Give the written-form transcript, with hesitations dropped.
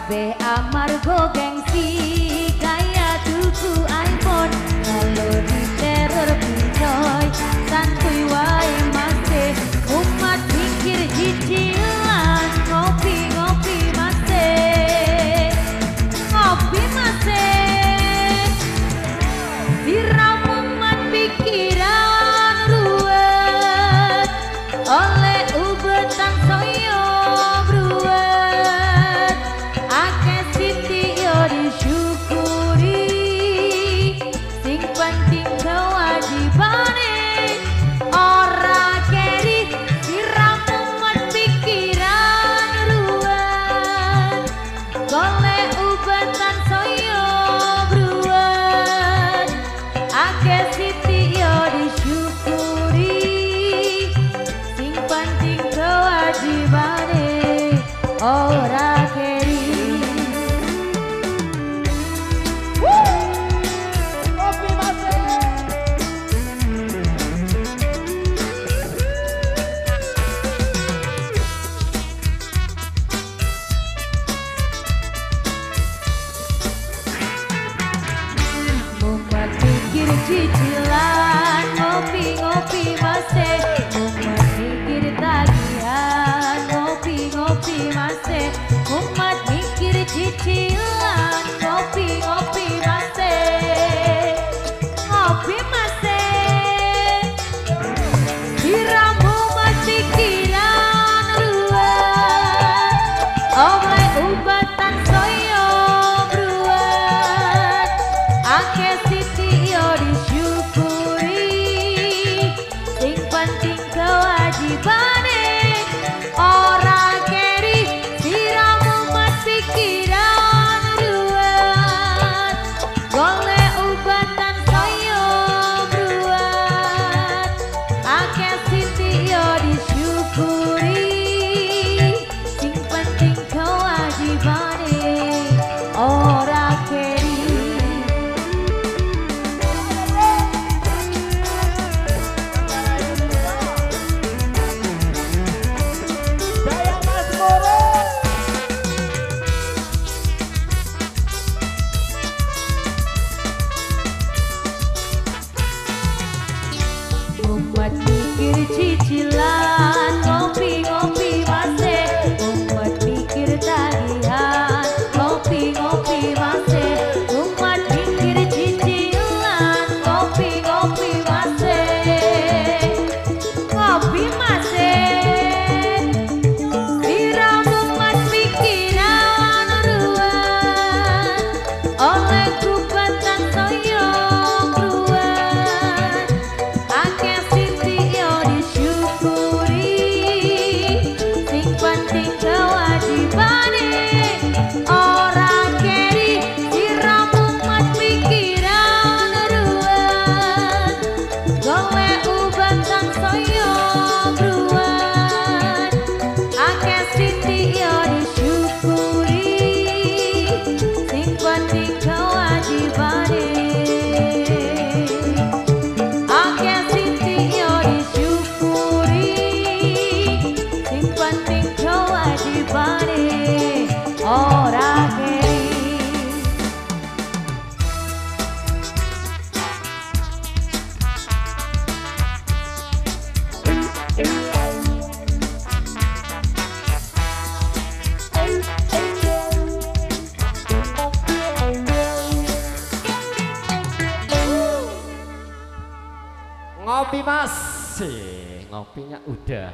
Kabeh amarga gengsi kaya tuku iPhone kalau diteror pincoy santuy wae mase umat mikir cicilan ngopi-ngopi mase ngopi mase diramuman pikiran ruwet oleh ubetan soyo bruwet akeh siti yo disyukuri sing penting kewajibane ora keri diramuman pikiran ruwet golek ubetan soyo bruwet akeh siti yo disyukuri sing penting kewajibane ora keri. Ngopi Mas. Mumet mikir cicilan ngopi-ngopi mase mumet mikir tagihan ngopi-ngopi mase mumet mikir cicilan ngopi-ngopi mase ngopi mase diramuman pikiran ruwet oleh ubatan soyo bruwet akeh siti yo disyukuri sing penting kewajibane ora keri diramuman pikiran ruwet golek ubatan soyo bruwet akeh siti yo disyukuri sing penting kewajibane ora keri. Jaya Mas Moro. Umat mikir cicilan ngopi-ngopi mase umat mikir tagihan ngopi-ngopi mase umat mikir cicilan ngopi-ngopi mase ngopi mase diramuman pikiran ruwet oleh kubatan soyo bruwet akeh siti yo disyukuri sing penting kewajibane ora keri diramuman pikiran ruwet golek ubatan soyo bruwet akeh siti yo disyukuri sing penting kewajibane akeh siti yo disyukuri sing penting kewajibane ora keri. Ngopi Mas. Ngopinya udah.